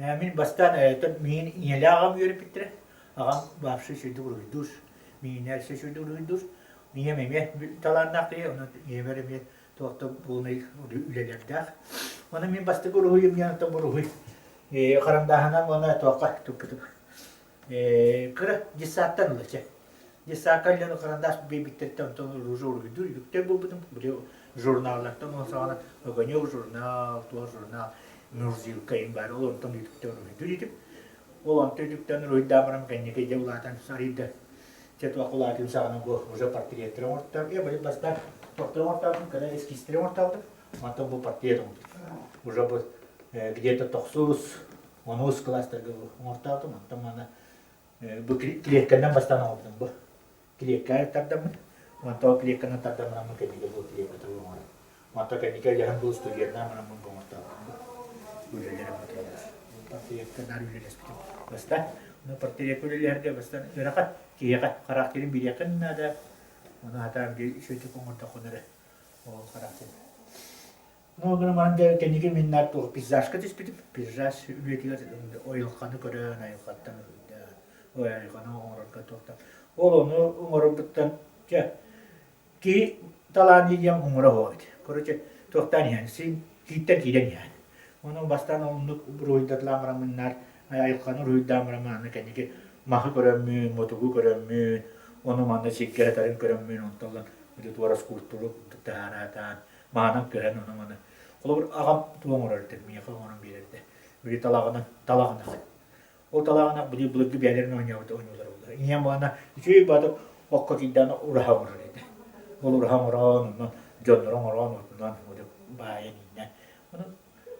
Мин бастаан миигин ийэлээх аҕам үөрэппиттэрэ. Аҕам вообще үчүгэйдик уруһуйдуур. Миигинээр өссө үчүгэйдик уруһуйдуур. Ийэм эмиэ талааннаах киһи, онон ийэбэр эмиэ туох да буолунай үлэлэрдээх. Онон мин бастакы уруһуйум диэн оттон уруһуй харандааһынан уонна туохха туппутум. Кыра детсадтан ыла чэ. Детсадка илэн харандаас биэрбиттэриттэн онтон уже уруһуйдуур үтүктэр буолбутум. Били журналлартан ол саҕана Огонек журнал, туох журнал, Мурзилка им баар. Ол онтон үтүктэн уруһуйдуур этим. Ол онтон үтүктэн уруһуйдаан баран кэнники дьэ улаатан арыйда. Чэ туох улаатыым саҕана бу уже портреттары оҥортоом. Э, били бастаан туохтары оҥортообутум, кыра эскизтэри оҥортообутум. Онтон бу портрет оҥорбутум. Уже бу где-то тохсус, онус кылаастарга оҥортоотум. Онтон маны бу клетканан бастаан оҥорбутум бу. Клетка тардаммын. Онтон ол клетканан тардаммын кэннигэ бу клетка оҥорон. Онтон кэннигэ дьаһан бу студеннаан бараммын бу оҥортообутум бу. Үлэлэрим бутулар. Портретка наар үлэлэспитим. Бастаан, ну портретка үлэлэһэргэ бастаан ыарахан киһиэхэ характерын билиэххин наада. Ону хатаан биир үчүгэйдик оҥордоххуна эрэ ол характерын Ну, гынан баран дьэ кэнники мин наар туох пейзажка түспүтүм. Пейзаж үлэтигэр айылҕаны көрөн, айылҕаттан уруйдаан, ой айылҕаны оҥорорго туохтан. Ол ону оҥорорбуттан дьэ киһи талаан диэн оҥоро оһо эбит. Короче, туохтаан иһэн, син кииттэн киирэн иһэн. Ону бастаан оннук уруһуйдатылаан бараммын наар айылҕаны уруһуйдаан бараммын аны кэнники маһы көрөммүн, мутугу көрөммүн, ону манна сиргэ сытарын көрөммүн, онтон ылан туора скульптура курдук таһаараатаан маанан көһөн ону-маны. Холобур, аҕам тугу оҥорор этэ, миэхэ оҥорон биэрэр этэ. Били талаҕынан, талаҕынан. Ол талаҕынан били былыргы бэйэлэрин оонньообут оонньуулара буолар. Ийэм уонна үчүгэй баатыр окко киирдээн ураһа оҥорор этэ. Ол ураһа оҥорон, онно дьоннору оҥорон, отунан баайан ииннэн. Ону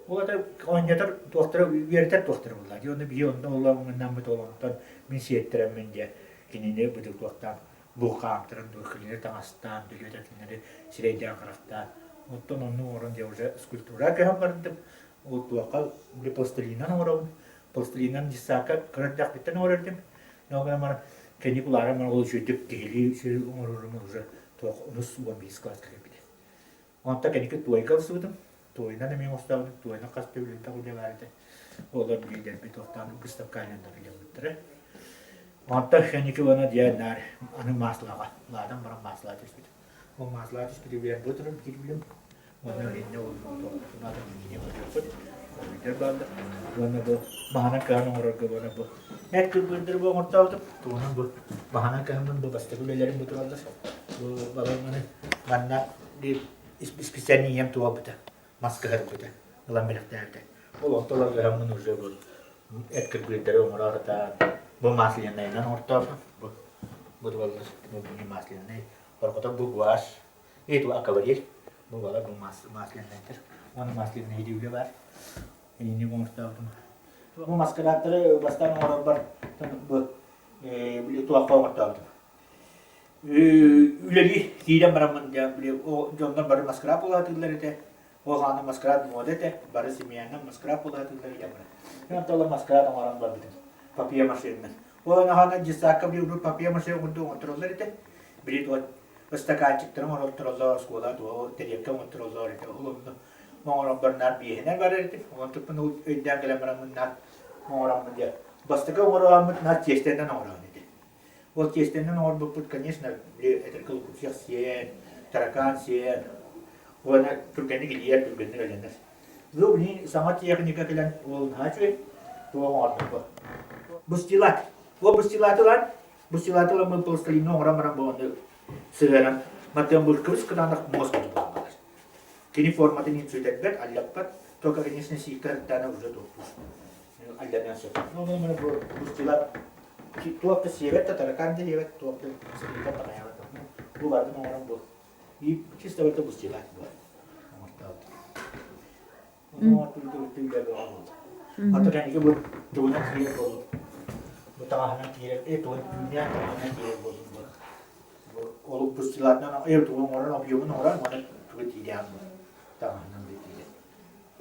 ол ата оонньотор туохтара үөрэтэр туохтара буолла. Дьэ онно биһи онно улаҕыннаммыт ол онтон мин сиэттэрэммин дьэ кинини быдыл туохтаан булкаамтарын дуо кинилэри таҥастаан бүлүөтэ кинилэри сирэйдээн-харахтаан оттон оннук оҥорон дьэ уже скульптура көһөн бардым ол туохха били пластилинынан оҥоробун пластилинынан детсадка кыра эрдэхпиттэн оҥорор этим но гынан баран кэнник улааран баран ол үчүгэйдик киһилии үчүгэй оҥорорум уже туох онус 11 класска кэлбитэ Онтон кэнники туойга ылсыбытым. Туойунан эмиэ оҥостообутум. Туойунан хас да үлэлээх үлэ баар этэ. Олор билиилэрбит туохтаан выставкаларынан билэммиттэрэ. Онтон кэнники уонна дьэ наар аны маслаҕа улаатан баран маслаҕа түспүтүм. Ол маслаҕа түспүтүгэр бу туран киирбитим. Уонна иннэ ол туохтаах киинэ көрүөххүт. Көмүллэр бааллар. Уонна бу маһынан кыһан оҥорорго уонна бу эт кырбыырдары бу оҥортообутум. Тугунан бу маһынан кыһаммын бу бастакы үлэлэрим бу тураллар. Бу балар манна биир специальный ийэм туолбута, мас кыһарбыта, ылан бэлэхтээбитэ. Ол онтон ыһаммын уже бу эт кыргыырдары оҥоро сатаан, бу масляныйынан оҥортообутум. Бу бу туоллар, бу масляный, хорҕото бу гуашь, и ту акварель, бу бала бу масляныйдар. Уонна масляный үлэ баар. Инник оҥортообутум. Бу маскарааттары бастаан оҥорорбор бу туохха оҥортообутум. Үлэлии киирэн бараммын дьэ били дьоннор бары маскарад буолаатыыллар этэ. Ол аана маскарад муода этэ. Бары семьянан маскарад буолаатыыллар этэ бары. Мен онтон маскарад оҥорон барбытым. Папье-машинынан. Ол анаһаана детсадка били урут папье-маше курдук оҥоттороллор этэ. Били туох ыстакаанчиктары оҥороттороллор, оскуола туох тэриэккэ оҥоттороллор этэ. Ол онно оҥороммор наар биэһинэн барар этим. Онтукпун өйдөөн кэлэн бараммын наар оҥороммун дьэ. Бастакы оҥорооммут наар тиэстэнэн оҥороон этэ. Ол тиэстэнэн оҥорбуппут, конечно, били этэргэ лукусьях сиэн, таракаан сиэн, уонна түргэнник илийэр, түргэнник элэнэр. Ну, билигин саҥа техника кэлэн ол наһаа үчүгэй, туох оҥордум бу. Бустилат. Ол бустилаты ылан, бустилаты ылан бу пластилины оҥорон баран бу ону сыһыаран, мантан бу кыбыс кытаанах муос курдук буолаллар. Кини форматын иһин сүтэрбэт, аллаппат, только, конечно, сииккэ ырыттаана уже туохтуур. Алланыан сөп. Ну, ну, бу бустилат туох да сиэбэт да таракан да диэбэт, туох да сытыытан таҕайаабат. Бу бардым оҥорон бу. И чисто барыта бустилат бу. Оҥортообут. Ата кэнники бу тугунан киирэр буоллум. Бу таҥаһынан киирэр, э тугун түүнээн таҥаһынан киирэр буоллум бу. Бу ол бустилатынан э тугу оҥорон, объемун оҥорон, уонна тугу тиирээн бу таҥаһынан бу тиирэр.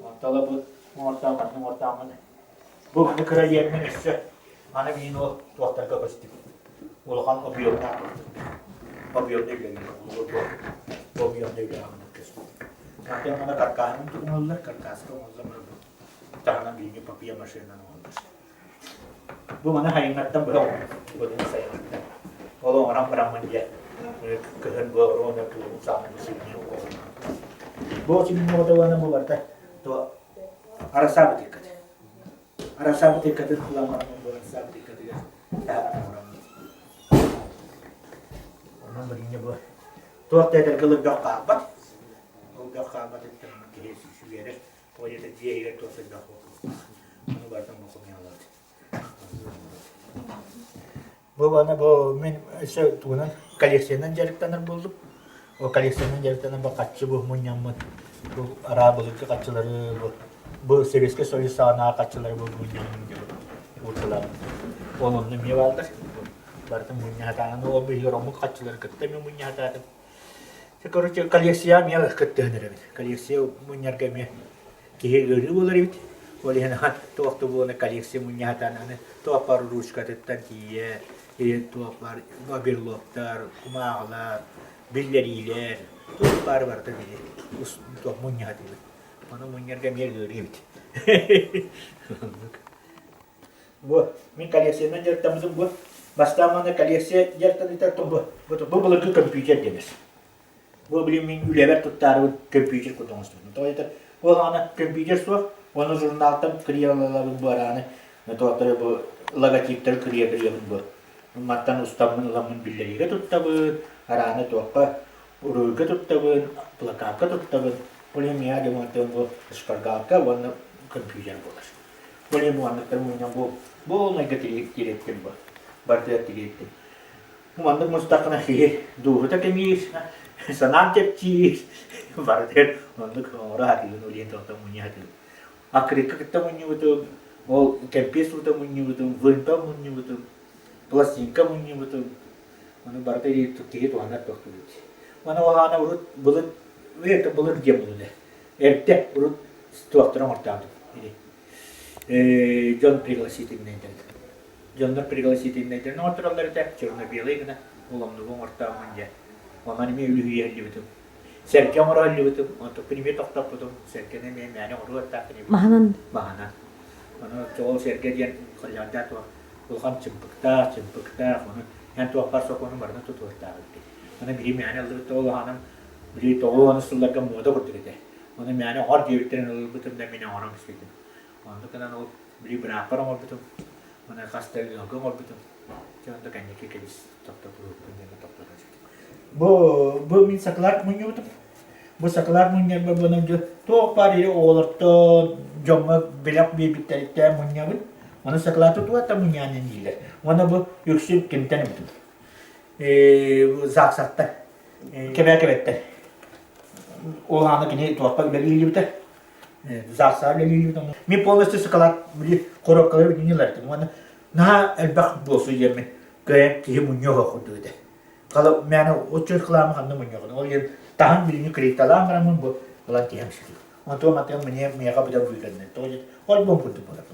Онтон бу оҥортоон манна оҥортооммун бу маны кыра иэнинэн өссө аны миин ол туохтарга көстүм. Улахан объемнаах объемный үлэлиир объемный үлэҕэ көстүм. Антон мана каркаһын оҥоһуллар, каркаска оҥоһуллар бу. Таһынан билиҥҥи папье машинанан оҥоһуллар. Бу маны хайыҥҥаттан быһа оҥорбут сайыҥҥаттан. Ол оҥорон бараммын дьэ кыһын бу оруона туорун саҕана сибиниэ оҕолорун. Бу сибиниэ оҕото бу барыта то арасаабыт иккат. Арасаабыт иккатын ылан бараммын бу арасаабыт иккатыгар таһааран оҥороммун. Онон билиҥҥи бу туох да этэргэ ылы бөх хаалбат. Ол бөх хаалбатыттан киһи сүгэрэр. Тоҕо диэтэр дьиэ иһигэр туох да элбэх буолуохтаах. Ону барытын хомуйаллар. Бу аны бу мин өссө тугунан коллекциянан дьарыктанар буоллум. Ол коллекциянан дьарыктанан бу хаччы бу мунньаммыт бу араа былыргы хаччылары бу бу Советский Союз саҕанааҕы хаччылары бу мунньаммын диэн уурталаабыт. Ол онно эмиэ бааллар. Барытын мунньа сатаан ол быыһыгар омук хаччылары кытта эмиэ мунньа сатаатым. Короче, коллекция эмиэ кыттыһан эрэбит. Коллекция мунньарга эмиэ киһи ыарыы буолар эбит. Ол иһин туох да буолан коллекция мунньа сатаан аны туох баар ручкатыттан тиийэ, туох баар оверлоктар, кумааҕылар, биллэриилэр, туох баары барыта били туох мунньа сатыыбыт. Ону мунньарга эмиэ ыарыы эбит. Бу мин коллекциянан дьарыктаммытым бу. Бастаан манна коллекция дьарыктаныыта бу бу былыргы компьютер дэнэр. Бу билин мин үлэбэр туттаарыбын компьютер курдук оҥостубутум. Тоҕо диэтэр буолаҕына компьютер суох, уонна журналтан кырыйалалабын бу арааны, туохтары бу логотиптары кырыйа-кырыйабын бу. Мантан устаммын ыламмын биллэриигэ туттабын, арааны туохха уруһуйга туттабын, плакатка туттабын. Ол иһин миэхэ дьэ бу шпаргалка уонна компьютер буолар. Бу манныктар мунньан бу буолунайга тириэттим бу. Барытыгар тириэттим. Маннык мустаххына киһи дууһата кэмиир, санаам чэпчиир. Барытыгар оннук оҥоро сатыыбын, ол иһин тоҕо мунньа сатыыбын. Аккырыыкка кытта мунньубутум, ол кэмпиэс уута мунньубутум, вымпел мунньубутум, пластинка мунньубутум. Ону барыта киһи туһанар тохтубут. Маны ол аана урут былыр, былыр диэн булуна. Эрдэ урут туохтарын оҥортообутум. Дьон пригласительнайдарын. Дьоннор пригласительнайдарын оҥортороллор этэ, черно-белый гына уламнугу оҥортооммун дьэ. Онон эмиэ үлүһүйэ иһиллибитим. Сэргэ оҥоро иһиллибитим, онтукпун эмиэ тохтоппутум. Сэргэни эмиэ мээнэ оҥоруо аттаахпын эбит. Маһынан. Маһынан. Ону ол сэргэ диэн халлаандаах туох улахан чымпыктаах, чымпыктаах, ону эн туохпар сокуону барытын тутуохтаах эбиккин. Ону биһи мээнэ ыллыбыт ол аһанан били 90 сылларга муода курдук этэ. Ону мээнэ оҥор диэбиттэрин ылбытым да мин оҥорон испитим. Оннук гынан ол били бырааппар оҥорбутум. Ону хас да ыалга оҥорбутум. Дьэ онто кэнники кэбис тохтотуохпун диэн тохтото сытым. Бу бу мин сакылаат мунньубутум. Бу сакылаат мунньарбар буолан дьэ туох баар или оҕолортон дьоҥҥо бэлэх биэрбиттэриттэн мунньабын. Ону сакылааты туохтан мунньаан дииллэр. Уонна бу үксүн кимтэн ылбытым. ЗАГСаттан Кэбээкэбэттэр. Ол аана кини туохха үлэлииллибитэ. ЗАГСаҕа үлэлииллибит. Мин полностью шоколад били коробкалары бүтүннүү ылар Уонна наһаа элбэх буолсу диэммин кыайан киһи мунньуох курдук этэ. Хала мээнэ оччо рекламы ханна мунньуохун. Ол иһин таһын билиҥҥи кредиталаан бараммын бу ылан тиһэм сүтүм. Онтуом атыам мне миэхэ быдан быыканнар. Тоҕо диэт альбом курдук буолар.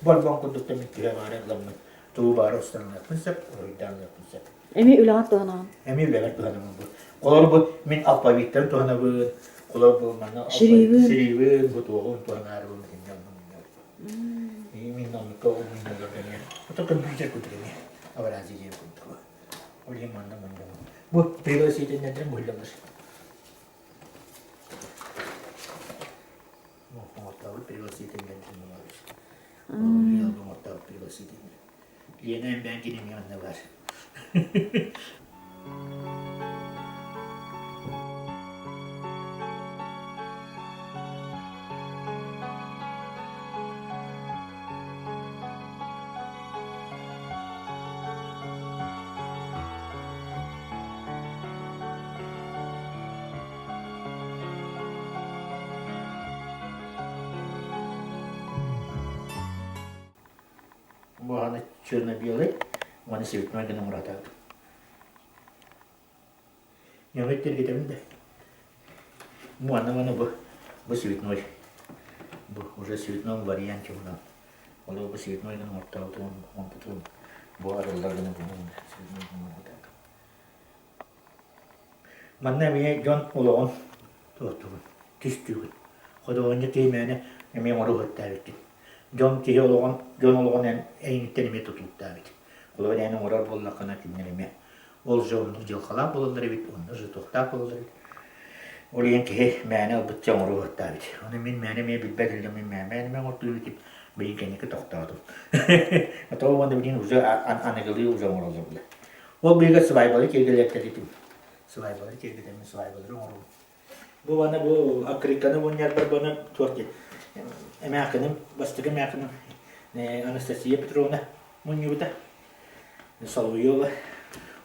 Бу альбом курдук да мин түһэ баара ыламмын тугу баара устан ылыахпын сөп, уруйдаан ылыахпын сөп. Эмиэ үлэҕэр туһанаҕын? Эмиэ үлэбэр туһанабын бу. Холор бу мин алфавиттарын туһанабын. Холор бу манна Шрибын. шрибын бу туоҕун туһанаарыбын итиннэ онно мунньабын. Мин оннукка мунньаллар эмиэ. Ото компьютер курдук эмиэ. Абарази диэн курдук. Ол иһин манна мунньабын. Бу пригласительнайдарын быһыллаллар. Оҥортообут пригласительнайдарын оҥортообут пригласительный. Лена эмбээн кинини онно бар. Буһаны черно-белый, уонна цветной гына оҥоротоот. Ньөҥө тиргитэбин да. Уонна уонна бу бу цветной. Бу уже цветном варианте мунан. Ол бу цветной гына оҥортообутум, оҥорбутум. Бу арыллар гына бу цветной гына оҥортоотум. Манна эмиэ дьон олоҕун туохтугун, түстүүгүн. Ходуһунньук киһи мээнэ эмиэ оҥоруохтаабыккын. Дьон киһи олоҕун, дьон олоҕун эн эйигиттэн эмиэ тутулуктаах эбит. Холобур, эн оҥорор буоллаххына кинилэр эмиэ ол же оннук дьылҕалаах буолаллар эбит, онно же туохтаах буолаллар эбит. Ол иһин киһи мээнэ ылбычча оҥоруо эбит. Ону мин мээнэ эмиэ билбэт этим, мин мээнэ эмиэ оҥортуур эбитим. Билигин кэнники тохтоотум. А то уонна билигин уже аныгылыы уже оҥороллор була. Ол быыһыгар свайбалы киэргэлэттэр этим. Свайбалы киэргэтэммин свайбалары оҥоробун. Бу уонна бу аккырыыкканы мунньарбар буона туох диэн эмээххиним, бастакы эмээххиним Анастасия Петровна мунньубута. Соловьева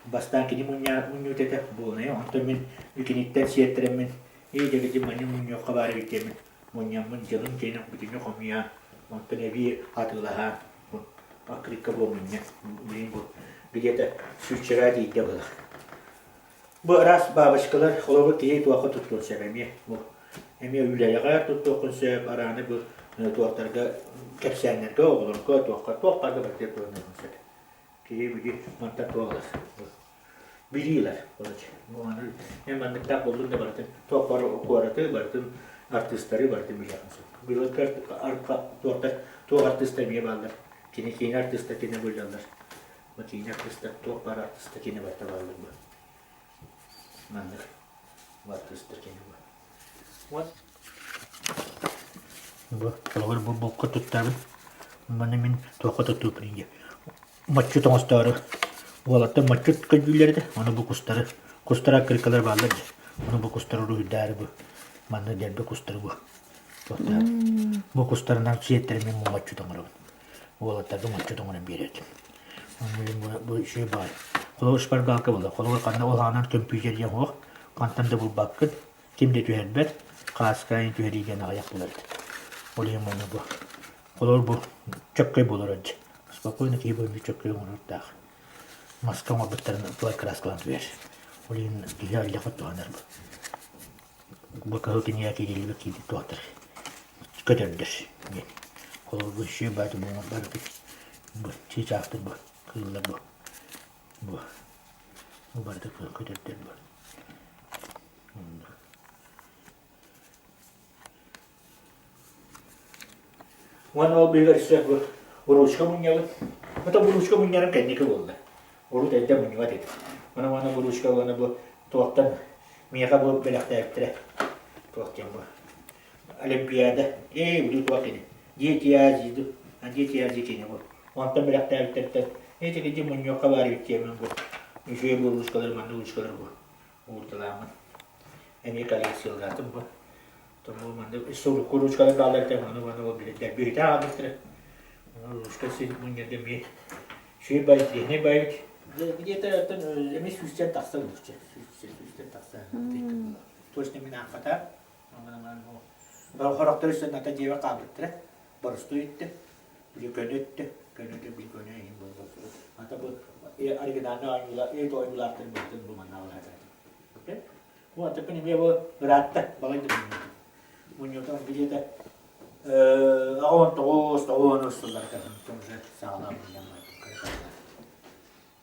бастаан кини мунньуут этэ буолунайа онтон мин киниттэн сиэттэрэммин ээ дьэ манньа мунньуохха баар эбит диэммин мунньаммын дьонум киэнэ бүтүннүү хомуйаан онтон эбии атыылаһаан аккырыыкка буо мунньа билигин бу где-то сүүсчэгэ тиийдэ быһыылаах Бу араас бабочкалар холобур киһи туохха туттуон сөп эмиэ бу эмиэ үлэҕэ туттуоххун сөп арааны бу туохтарга кэпсээннэргэ оҕолорго туохха туох барыта барытыгар туһаныаххын сөп киһи били мантан туох ылар билии ылар короче эн манныктаах буоллун да барытын туох бар куораты барытын артыыстары барытын билиэххин сөп билиэххэ туохтар туох артыыстар эмиэ бааллар кини киинэ артыыстар кини биллэллэр Бу киинэ артыыстар туох баар артыыстар киинэ барыта бааллар бу. Маннык бу артыыстар киинэ бу. Вот. Бу холобур бу булка туттабын. Маны мин туохха туттууппун диye. Моччут оҥостоору. Уолаттар моччут көрдүүллэр этэ. Ону бу кустары, кустар аккырыкалар бааллар дии. Ону бу кустары уруһуйдаары бу. Манна дэлби кустары бу. Бу кустарынан сиэттэрин мин моччут оҥоробун. Уолаттарга моччут оҥорон биэрэртим. Онно бу үчүгэй баҕайы. Холобур шпаргалка буолар. Холобур ханна ол аҕынан көмпүүтэр диэн суох. Хантан да булбаккын. Ким да түһэрбэт. Хааскайын түһэрии диэн аҕыйах буолар этэ. Ол иһин манна бу. Холобур бу чөккөй буолар дьэ. Спокойно киһи бу чөккөй оҥорордаах. Маска оҥорбуттарын туой краскалаан түһэр. Ол иһин киһи элбэх туһанар бу. Бу кыһыл кинигэ киириллибит киирбит туохтар көтөрдөр диэн. Холобур үчүгэй баайы барыта бу чыычаахтар бу кыыллар бу бу бу барыта көтөрдөр бу. Уонна ол быыһыгар өссө бу ручка мунньабын. Ото бу ручка мунньарым кэнники буолла. Урут эрдэ мунньубат этим. Уонна уонна бу ручка уонна бу туохтан миэхэ бу бэлэхтээбиттэрэ. Туох диэн бу Олимпиада. Ээ, буду туох кини. Дети Азии, Дети Азии кини бу. Онтон бэлэхтээбиттэриттэн эти ити мунньуохха баар эбит диэммин бу. Үчүгэй бу ручкалар, маннык ручкалар бу. Уурталааммын. Эмиэ коллекциялаатым бу. Сурукку ручкалар бааллар этэ, ону маны ол билэрдэр бүһүтэ аҕалбыттара. Ону ручка син мунньарга эмиэ үчүгэй бай, интириэһинэй байбыт. Где-то оттон эмиэ сүүстэн тахса булчу. Сүүстэн тахса. Точно мин аахпата. Хорохтор үстэн ата дьиэбэ хаалбыттара. Боростуой өттө, били көнө өттө, көнө өттө били көнө иһин буолбут. Ата бу оригинальный ойуулар, ойуулаахтар быһытын бу манна алаһатар. Бу аттыкпын эмиэ бу ыраатта, балай да мунньутум. Мунньутум где-то 19 тоҕуон сылларга уже саҕалаан мунньан бардым.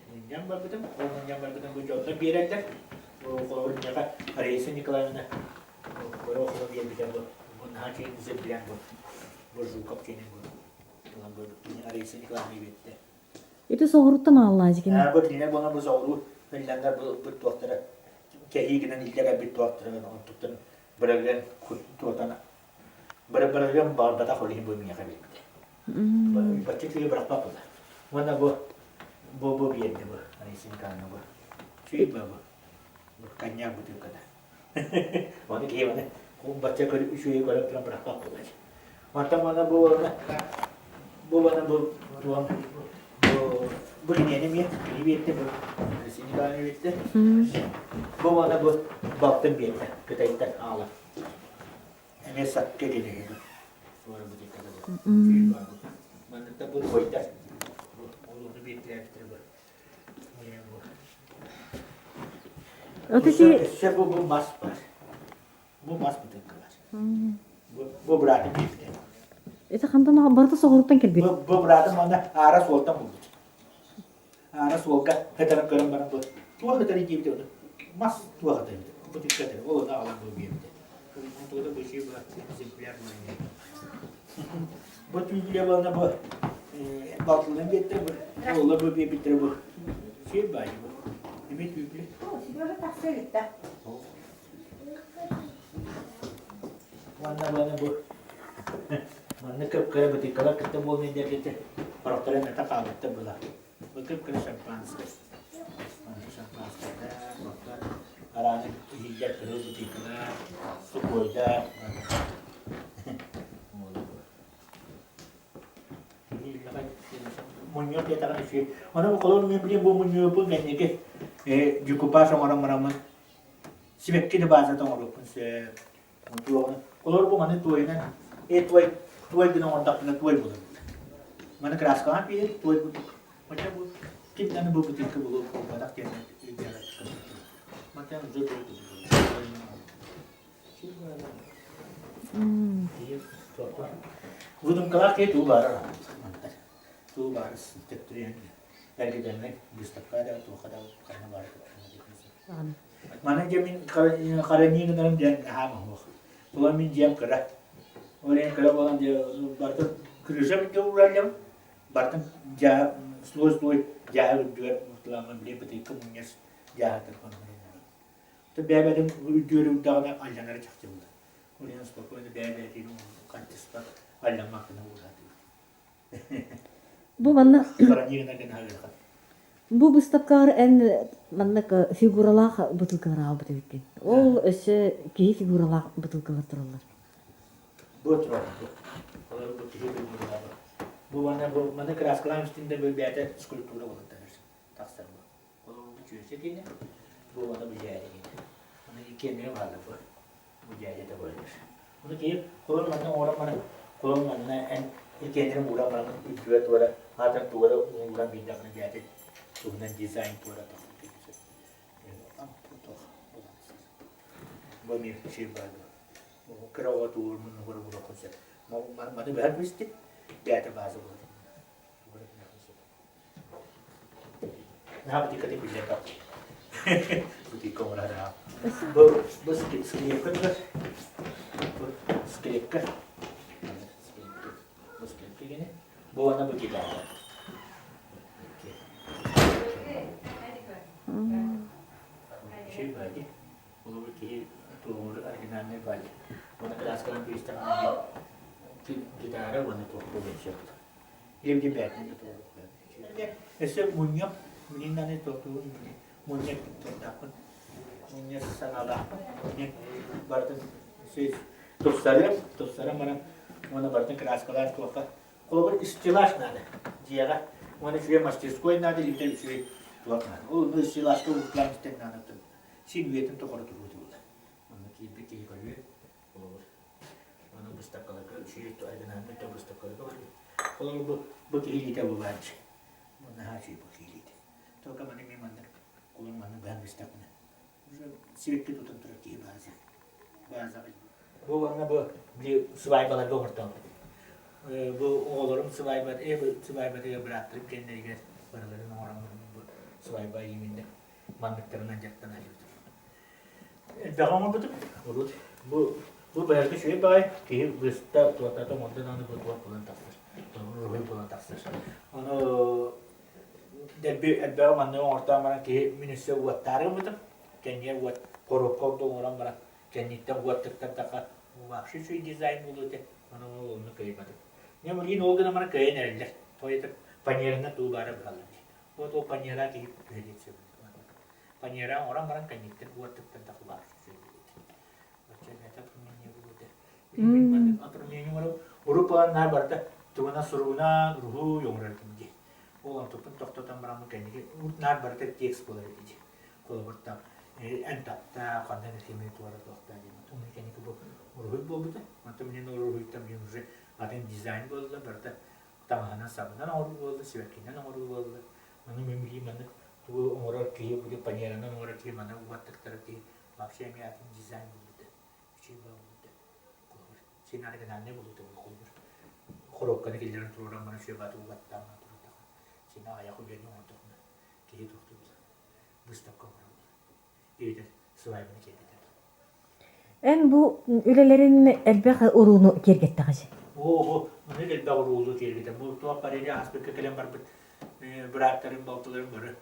Мунньан барбытым, ол мунньан барбытым бу дьоннор биэрэллэр. Холобур миэхэ Раиса Николаевна Горохова биэрбитэ бу бу наһаа киһини сөбүлээн бу бу Жуков кини бу ылан бу Раиса Николаевна биэрдэ. Ити соҕуруттан ааллаачы кини. Бу кинилэр буолан бу соҕуруу Финляндия бу туохтара кэһии гынан илдьэ кэлбит туохтара онтуктан бырагыан туотан бырагыан баҕарбатах ол иһин бу миэхэ биэрбитэ. Бачча киһи бырахпат буолар. Уонна бу бу бу биэрдэ бу Раиса Николаевна бу. Чүй бу бу коньяк бутылката. Ону киһи маны бачча үчүгэйи көрөн туран бырахпат буолар. Мантан мана бу уонна бу мана бу туом бу бу киниэни эмиэ кини биэрдэ бу Алексей Николаевич биэрдэ. Бу мана бу балтым биэрдэ Кытайтан аала. Эмиэ сакка кини Манныктар бу туойдар. Ол ону биэрдилээбиттэр бу. Өссө бу бу мас бар. Бу мас бытыыкка бар. Бу, бу быраатым биэрбитэ. Это хантан барыта соҕуруттан кэлбит. Бу, бу быраатым уонна аара суолтан булбут. Аара суолга хытаран көрөн баран бу туох хытары диэбитэ ону мас туох хытары бытыыкка хытары ол ону аҕалан бу биэрбитэ. Тугу да бу үчүгэй быраат экземпляр буолан. Бу түүнүлэ буолна бу балтыларын биэттэрэ бу оллар бу биэбиттэрэ бу сир баайы бу. Эми түүпле. Сережа тахса иликтэ. Манна баны бу манна кып-кыра бытыыккалар кытта буолан диэбитэ хорохторо эмэтэ хаалбыттар була. Бу кып-кыра шампанскай. Манна шампанскайдар, оттон арааны иһиллэр кыһыл бытыыккалар, сухойдар. Мунньуох диэтэҕин үчүгэй. Ону холор мен билим бу мунньуоппун кэнники декупаж оҥорон бараммын сибэкки да баазата оҥоруохпун сөп. Холор бу маны туойунан э туой туой гына оҥордохпуна туой булар. Маны краскалаан биэрэр туой курдук. Хотя бу ким даҕаны бу бутылка булуох буолбатах диэн Мантан уже туой курдук. Выдумкалаах киһи туу баара туу баара төптүрүйэн эргитэммит выставка да туохха да ханна баара Маны дьэ мин хараныы гынарым диэн наһаа моһуох. Улам мин дьиэм кыра. Ол иһин кыра буолан дьэ барытын крыша бүтэ уураллым. Барытын дьаа слой-слой дьааһы үрдүгэр мутламмын били бытыыкка мунньас дьааһытыр Бэйэ-бэйэтин үрдүгэр үрдэҕинэ алдьанара чахчы буолар. Ол иһин спокойно бэйэ-бэйэтин хантыспат, алдьаммат гына уураатыбыт. Бу манна Хранение гына ыарахан. Бу быыстапкаҕар эн маннык фигуралаах бытыылкалар аҕалбыт эбиккин. Ол өссө киһи фигуралаах бытыылкалар тураллар. Бу турар бу. Олор бу киһи фигуралаах. Бу манна бу маны краскалаан үстүндэ бу бэйэтэ скульптура буолан тахсар бу. Холобур, чүөчэ киинэ, бу уонна бу дьээдэ киинэ. Аны иккиэннэрэ бааллар бу. Бу дьээдэтэ буолар. Ону киһи холон манна оҥорон баран, холон манна эн иккиэннэрин ууран баран үрдүгэр туора, аатар туора ууран биэрдэххинэ дьээдэ туһунан дизайн туора тахсар киһи Бу эмиэ сир баар кыра оҕо туур муннугар ууран сөп. Маны быһар бистик, бэйэтэ бааза буолар. Наһаа бутикка биллэр Бутикка оҥорор Бу бу скрепка турар. Бу скрепка. Бу скрепка гене. Бу ана бу гитара. Şey бади. Ол киһи туоҕур оригинальный бади. Оны краскалан биристэҕинэ гитара уонна туох буолуон сөп. Өссө мунньах, миннаны тохтуун мунньах туттаахпын, мунньах санаалаахпын. Барытын тупсарыам, тупсаран баран уонна барытын краскалаан туохха. Холобур, стеллаж надо дьиэҕэ. Уонна үчүгэй мастерской надо, или үчүгэй туох надо. Ол стеллажка уурталаан истэн наада. Син үйэтин тухары туруо буолла. Онно киирбит киһи көрүө, холобур. Аны быыстапкаларга үчүгэй оригинальнай да быыстапкаларга барбыт. Холобур, бу, бу киһи илиитэ булааччы. Бу наһаа үчүгэй бу киһи илиитэ. Только маны мен маннык холобур маннык быһан быстахпына уже сибэкки тутан турар киһи бааза. Баазаҕа. Бу уонна бу били сыбаайбаларга оҥортообут. Бу оҕолорум сыбаайба, бу сыбаайбатыгар бырааттарым кэннэригэр барыларын оҥорон бу сыбаайба именно манныктарынан дьарыктана сылдьыбытым. Элбэҕи оҥорбутум. Урут бу бу быһарга үчүгэй баҕайы киһи быста туотата оҥордо даҕаны бу туох буолан тахсар. Уруһуй буолан тахсар. Ону дэлби элбэҕи маннык оҥортоон баран киһи мин өссө уоттаары гыммытым. Кэннигэр уот коробка ордук оҥорон баран кэнниттэн уот тыктардахха вообще үчүгэй дизайн буолуо этэ. Ону ол онно кыайбатым. Дьэ билигин ол гынан баран кыайан эрэллэр. Тоҕо диэтэр фанеранан туу баара быһаллар дии. Вот ол фанера киһи түһэриэн сөп. Фанера оҥорон баран кэнниттэн уоттуттан тахылаах Урут наар барыта тугунан суругунан уруһуй оҥорор этим дии. Ол онтуппун тохтотон бараммын кэнники урут наар барыта текст буолар этэ дии. Холобур там эн таптаа, ханна да кими туора туохтаа диэн. Онтон кэнники бу уруһуй буолбута. Онтон мин уруһуйтан билин уже атын дизайн буолла барыта таҥаһынан-сабынан оҥоруу буолла, сибэккинэн оҥоруу буолла. Ону мин билии маннык тугу оҥорор киһи, били фанеранан оҥорор киһи маны угаттыктарар киһи вообще эмиэ атын дизайн буолбута, үчүгэй буолбута. Холобур, син оригинальнай буолбута холобур. Хоруопканы киллэрэн туруоран баран үчүгэй бааты угаттаан баран туруордахха, син аҕыйах үлэни оҥордоххуна киһи тохтуур выставка оҥорор эбэтэр свадьбаны киэргэтэр. Эн бу үлэлэрин элбэх урууну киэргэттэҕиз. Оо, Маннык элбэх уруулуу киирбитэ. Бу туох бар или ааспыкка кэлэн барбыт бырааттарым, балтыларым бары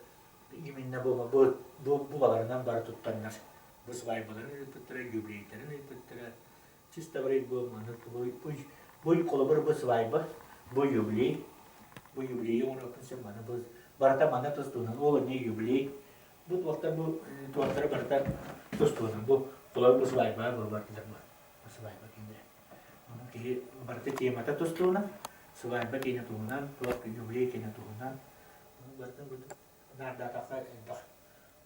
именно бу бу бу бу баларынан бары туттаннар бу свадьбаларын ыыппыттара, юбилейдарын ыыппыттара. Чисто бары бу маннык бу бу холобур бу свадьба, бу юбилей, бу юбилейи оҥоруохпун сөп маны бу барыта манна тус-туһунан ол эмиэ юбилей. Бу туохтар бу туохтара барыта тус-туһунан бу холобур бу свадьба бу бардылар бу свадьба кинилэр. Онон киһи барыта темата тус-туһунан, свадьба киэнэ туһунан, туох юбилей киэнэ туһунан. Ону барытын бу наардаатахха элбэх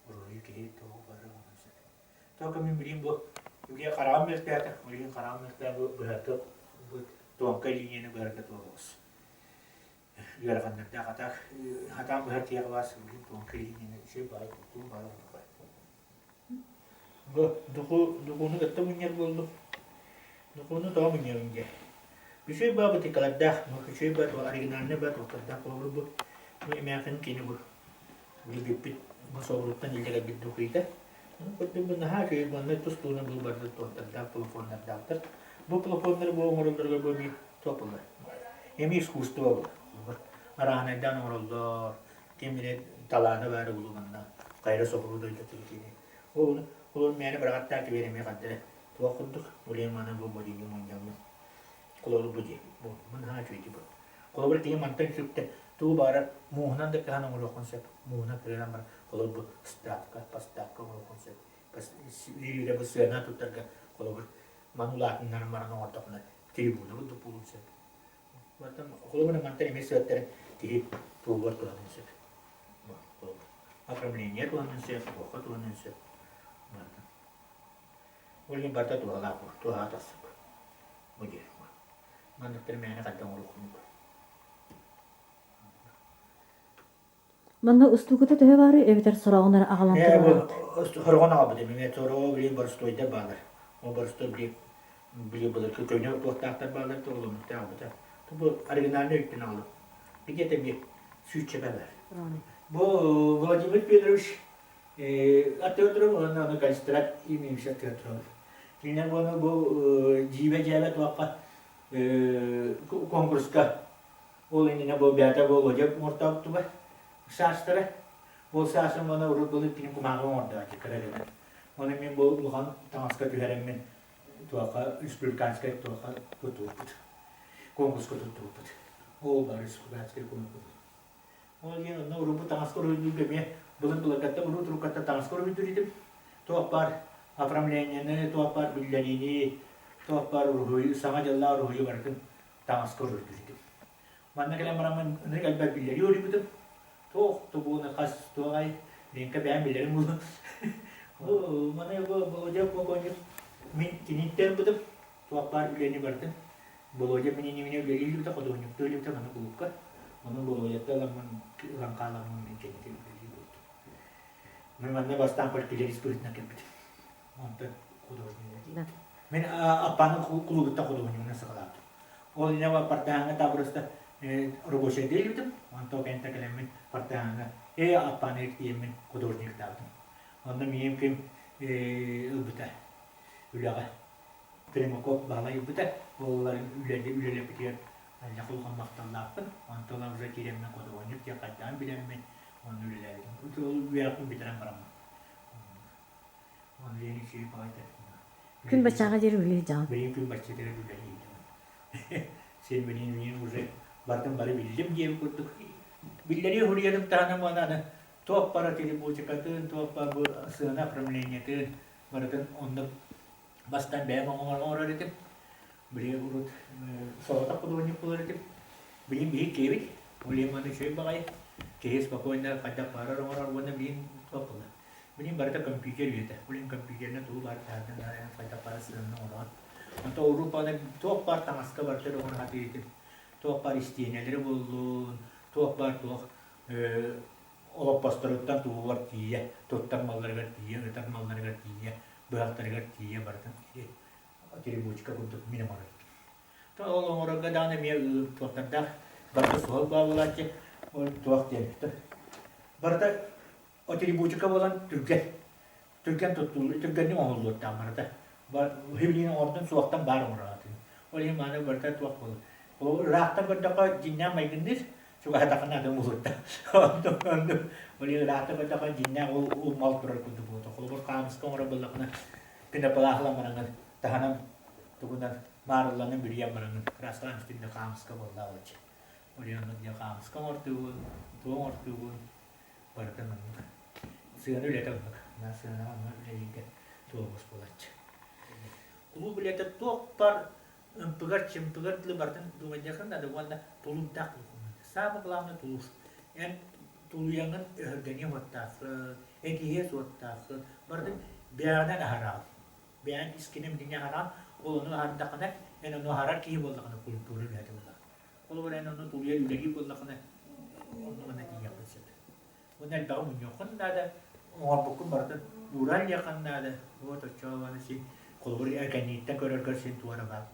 уруһуйу киһи туоҕу бары оҥорон сөп. Только мин билим бу үлэ хараҕым мөлтөөтө, билигин хараҕым мөлтөөн бу быһарга бу тонкай линияны быһарга туолуос. Ыараханнардаах атаах хатаан быһар киһиэхэ баас билигин тонкай линияны үчүгэй баҕайы туттуум баҕайы оннук Бу духу духууну кытта мунньар буоллум. Духууну тоҕо мунньабын дьэ. Үчүгэй баа бытыыкалардаах, үчүгэй баа оригинальнай баа туохтардаах холобур бу бу эмээхин кини бу билбиппит бу соҕурууттан илдьэ кэлбит духуйда. Курдук бу наһаа үчүгэй манна тус-туһунан бу барыта туохтардаах плафоннардаахтар. Бу плафоннары бу оҥороллоругар бу эмиэ туох буолар? Эмиэ искусство буолар. Араанайдаан оҥороллор, ким эрэ талаана баара буолуо манна хайра соҕуруу дойдутун кини. Ол ол мээнэ быраҕаттаах кибиэр эмиэ ханна эрэ туох курдук улиэн маны бу бодиҥҥа мунньаммын холобур бу дии бу бу наһаа үчүгэй бу холобур киһи мантан сүктэ тугу баҕарар мууһунан да кыһан оҥоруоххун сөп мууһунан кыһан баран холобур бу ставка поставка оҥоруоххун сөп биир бу сыана туттарга холобур маны улаатыннаран баран оҥордоххуна трибуна курдук буолуон сөп Мантан холобур мантан эмиэ сыаттарын киһи туһугар туһаныан сөп. Холобур оформление туһаныан сөп, туохха туһаныан сөп. Мантан. Ол иһин барыта туһалаах бу, туһаҕа тахсыбыт. Бу диэн. Манныктары мээнэ хайдах оҥоруоххунуй? Манна устуугута төһө баарый эбэтэр сороҕун эрэ аҕалан Ээ, бу туруораҕыт? сороҕун аҕалбыт эмиэ сороҕо билигин боростуойдар бааллар. Ол боростуой били били былыргы көнө туохтаахтар бааллар да ол оннуктаах аҕалбыта. Бу оригинальнай өттүн аҕалым. Где-то эмиэ сүүччэбэ баар. Бу Владимир Федорович аттыгар уонна аны Калистрат имеющий аттыгар турабыт. Кинилэр буону бу дьиибэ-дьээбэ туохха конкурска ол иннинэ бу бэйэтэ Володя оҥортообуттуга саастара. Ол саасым уонна урут былыр кини кумааҕы оҥордооччу кыра гынан. Оны мин бу улахан таҥаска түһэрэммин туохха республиканскай туохха туттубуппут. Конкурска туттубуппут. Ол бары республиканскай конкурс. Ол диэн онно урукку таҥаска уруһуйдуурга эмиэ былыр-былыргаттан урут-уруккаттан таҥаска уруһуйдуур этим. Туох баар оформлениены, туох баар биллэриини, туох баар уруһуй, саҥа дьыллаах уруһуйу барытын таҥаска уруһуйдуур этим. Манна кэлэн бараммын ынырык элбэх биллэрии уруйбутум. Туох тубууну хас туоҕай, менька бэйэм билэрим буолуо. Маны бу Володя полковник мин киниттэн ылбытым. Туох баар үлэни барытын Володя мин иннибинэ үлэлии илдьибитэ, худуоһунньуктуу илдьибитэ маны кулуупка. Ону Володяттан ыламмын, ылан хааламмын мин кэнники үлэлии буолтум. Мин манна бастаан фольклорист быһыытынан кэлбитим. Онтон художник. Мин Аппааны кулуубуттан худуоһунньугунан саҕалаабытым. Ол иннинэ Партааҥҥа табырыста рабочайда илдьибитим. Онтон кэнтэ кэлэммин Партааҥҥа ээ Аппааныга тиийэммин художниктаабытым. Онно миигин ким ылбыта үлэҕэ Примаков Баһылай ылбыта. Ол үлэлэппитигэр Аллах улахан махталлаахпын. Онтон уже киирэммин художник диэн хайдаан билэммин онно үлэлээбитим. Ол үөрэхпин бүтэрэн бараммын. Оны диэн үчүгэй баҕайы Күн баччааҕа диэри үлэлии дьаҕын. Билигин күн бачча диэри үлэлии Син билигин билигин уже бардым бары биллим диэбит курдук. Биллэрии суруйарым таһынан уонна аны туох бара телебучикатын, туох бар бу сыана оформлениетын барытын оннук Бастаан бэйэм оҥорор этим. Били урут соҕотох худуоһунньук буолар этим. Билигин биһиги киэбит. Билигин маны үчүгэй баҕайы. Киһи спокойно хайдах баарар оҥорор уонна билигин туох буолла. Билигин барыта компьютер үйэтэ. Билигин компьютеринэн тугу баар таһаардан хайдах баар сыананы оҥороҕун. Онтон урут баҕана туох баар таҥаска барыта оҥоро сатыыр этим. Туох баар истиэнэлэри буоллун, туох баар туох олоппосторуттан тугугар тиийэ, туттар малларыгар тиийэ, ытар малларыгар тиийэ, быһахтарыгар тиийэ барытын киһи атрибутика курдук мин оҥорор. То ол оҥорорго даҕаны эмиэ туохтардаах барыта суһал баа буолааччы ол туох диэн барыта атрибутика буолан түргэн түргэн туттуллуу түргэнник оҥоһуллуохтаах барыта хибилиин оҥордун суохтан баар оҥороотун ол иһин мааны барыта туох буолар. Ол ыраахтан көрдөххө дьиҥнээх майгынныыр, чугаһатаххына атын булурда. Ол ыраахтан көрдөххө дьиҥнээх ол ол мал турар курдук буолта. Холобур хаамыска оҥорор буоллаххына пеноплаһылан бараҥҥын таһынан тугунан маарылланан бүрүйэн бараҥҥын краскалаан бүтүннэ хаамыска буолла олоччу. Ол оннук дьэ хаамыска оҥортуубун, туох оҥортуубун барытын оннук. Сыана үлэтэ оннук. Мына сыанаҕа онно үлэлииргэ туолбус буолааччы. Кулууп үлэтэ туох бар ымпыгар-чымпыгар дылы барытын думайдыаххын наада уонна тулуурдаах буолуоххун наада. Самое главное тулуур. Эн тулуйаҥҥын өһүргэниэ суоттааххын, этиһиэ суоттааххын, барытын бэйэҕинэн аһараҕын. Бэйэҥ искинэн билиҥҥи аһараҕын, ол ону аһардаххына, эн ону аһарар киһи буоллаҕына культура үлэһитэ буоллаҕын. Холобур, эн ону тулуйар үлэлиир буоллаххына, онно манна тиийиэххин сөп. Уонна элбэҕи мунньуоххун наада, оҥорбуккун барытын ууран иһиэххин наада. Вот оччоҕо син холобур кэннииттэн көрөргөр син туора баар.